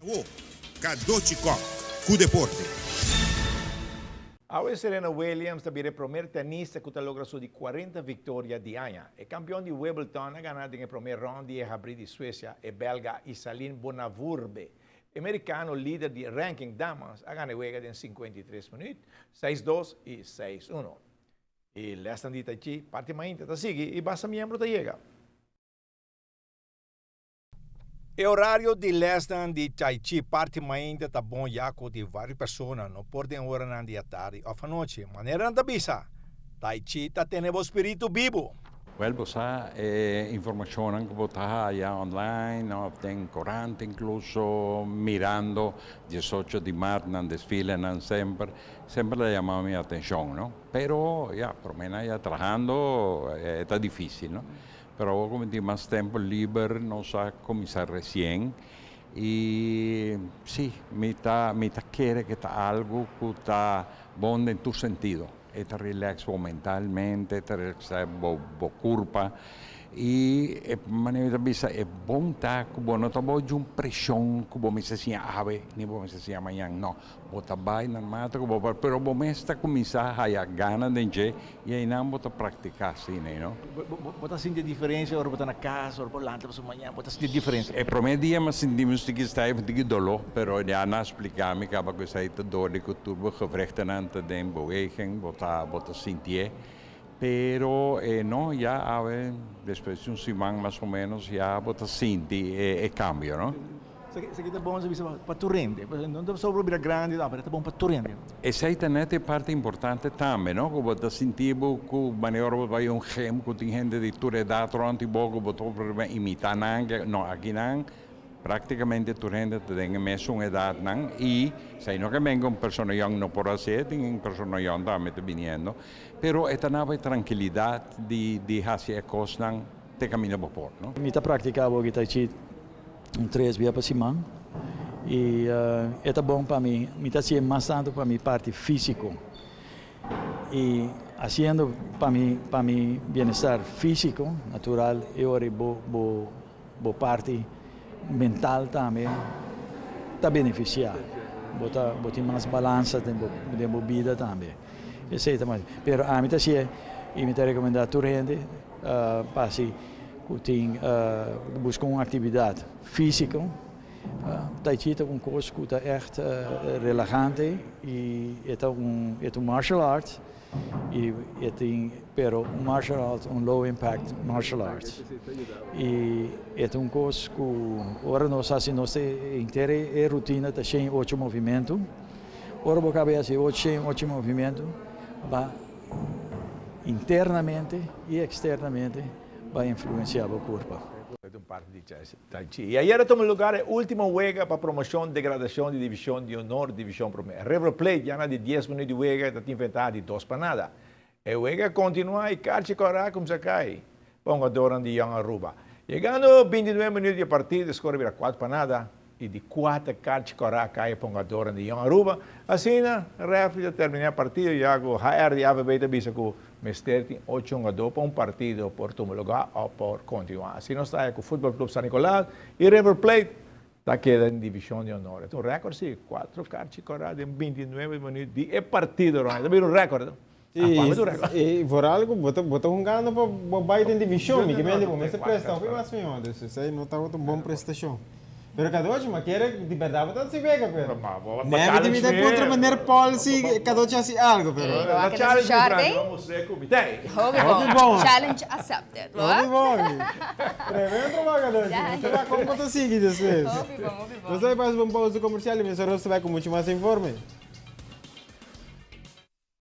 Awo, Cadochi Kock cu deporte. Awe Serena Williams ta bira e promer tenista cu ta logra su di cuarenta victoria di aña. E campeon di Wimbledon a gana den e promer round di e habri di Suecia e belga Isaline Bonavourbe. E mericano lider di ranking damas a gana e wega den 53 minuut, seis dos y seis uno. E lesnan di Tai Chi parti mainta ta sigui y basta miembro ta yega. E orario di lesnan di Tai Chi parti mainta ta bon ya cu di varios persona no por den oranan di atardi of anochi. Manera nan ta bisa, Tai Chi ta tene bo spiritu bibu. Wel bo sa e informacionnan cu bo ta haya online of den corant incluso mirando diesocho di maart nan desfilenan semper, semper ta yama mi atencion no. Pero ya prome nan ya trahando e ta dificil no. Pero awor ku mi tin mas tempu liber nos a kuminsá resien i sí, mi ta mi ta kere ku ta algu ku ta bon den tur sentido. E ta relax bo mentalmente, e ta relax bo bo kurpa i e manera mi ta bisa e bon ta ku bo no ta bou djun preshon ku bo mester siña awe ni bo mester siña mañan, no. Bo ta bai narmata ku bo por, pero bo mes ta kuminsá haya gana den dje i einan bo ta praktiká asina, you know. Bo ta sinti e diferensia ora bo ta na kas, ora bo lanta pasobra mañana, bo ta sinti e diferensia? E promé dia mi a sinti mi un tiki stijf, un tiki doló, pero ya nan a splika mi kaba ku esei ta dor di ku tur bo gewrichtennan ta den beweging, bo ta bo ta sintié. Pero e no, ya awe despues di un siman mas o menos ya bo ta sinti e cambio, no? Esaki ta bon bisa pa tur hende, no ta solo bira grandi, no, pero ta bon pa tur hende. Esei ta net e parti importante tambe, no? Ku bo ta sinti bo ku manera ora bo bai un gym ku tin hende di tur edat rònt di bo ku bo ta por imitá nan, no, akinan Práktikamente tur hende ta den e mesun edatnan i esei no ke men ku un persona yòn no por hasié, tin un persona yòn tambe ta biniendo, pero e ta naba e trankilidat di di hasi e kosnan te kaminda bo por, no? Mi ta praktiká boki tai chi un tres bia pa siman i e ta bon pa mi, mi ta hasié mas tantu pa mi parti físiko i hasiendo pa mi pa mi bienestar físiko natural e ora bo bo Bo parti mental tambe ta beneficia. Bo ta bo tin mas balansa den bo den bo bida tambe. Esey ta mas. Pero ami ta hacié y mi ta recomenda tur hende pa haci cu tin busca un actividad fisico. Tai chi ta un cos cu ta echt relahante y e ta un e ta un martial art. Y e tin pero un martial art, un low impact martial arts. Y e ta un cos cu ora nos haci nos henter e rutina ta shen ocho movimento. Ora bo caba di haci shen ocho movimento ba internamente y externamente ba influencia bo curpa. Tai Chi. Y ayer a tuma lugar e ultimo wega pa promocion degradacion di Division di Honor Division Prome. River Plate ya na di dies minuut di wega ta tin ventaha di dos pa nada. E wega a continua y Carchi Cora a cuminsa cay pa hungadornan di Young Aruba. Yegando bintinuebe minuut di e partido e score a bira cuatro pa nada y di cuater Carchi Cora a cay pa hungadornan di Young Aruba. Asina refri ta termina e partido ya cu HR di AVB ta bisa cu Mester tin ocho hungadó pa un partido por tuma lugá òf por kontinuá. Asina nos ta haña ku Futbol Club San Nicolas i River Plate ta keda den divishon di honor. E ta un rèkòrt si, kuatro karchi kòrá den bintinuebe minüt di e partido, Ronnie. Ta bira un rèkòrt. Sí, i vooral ku bo ta bo ta hungando pa bo bai den divishon, mi ke mende bo mester presta hopi mas mihó, dus esei no tabata un bon prestashon. Pero Cadochi, ma kere di berdad bo ta hasi wega pero. Nève di mi ta puntra meneer Paul si Cadochi hasi algo pero. Lo a keda su short ey. Hopi bon. Challenge accepted. Hopi bon. Tremendo trabao Cadochi. Nos ta wak kon bo ta sigui despues. Hopi bon, hopi bon. Nos ta bai pasa pa un pausa comercial y mesora nos ta bai cu mucho mas informe.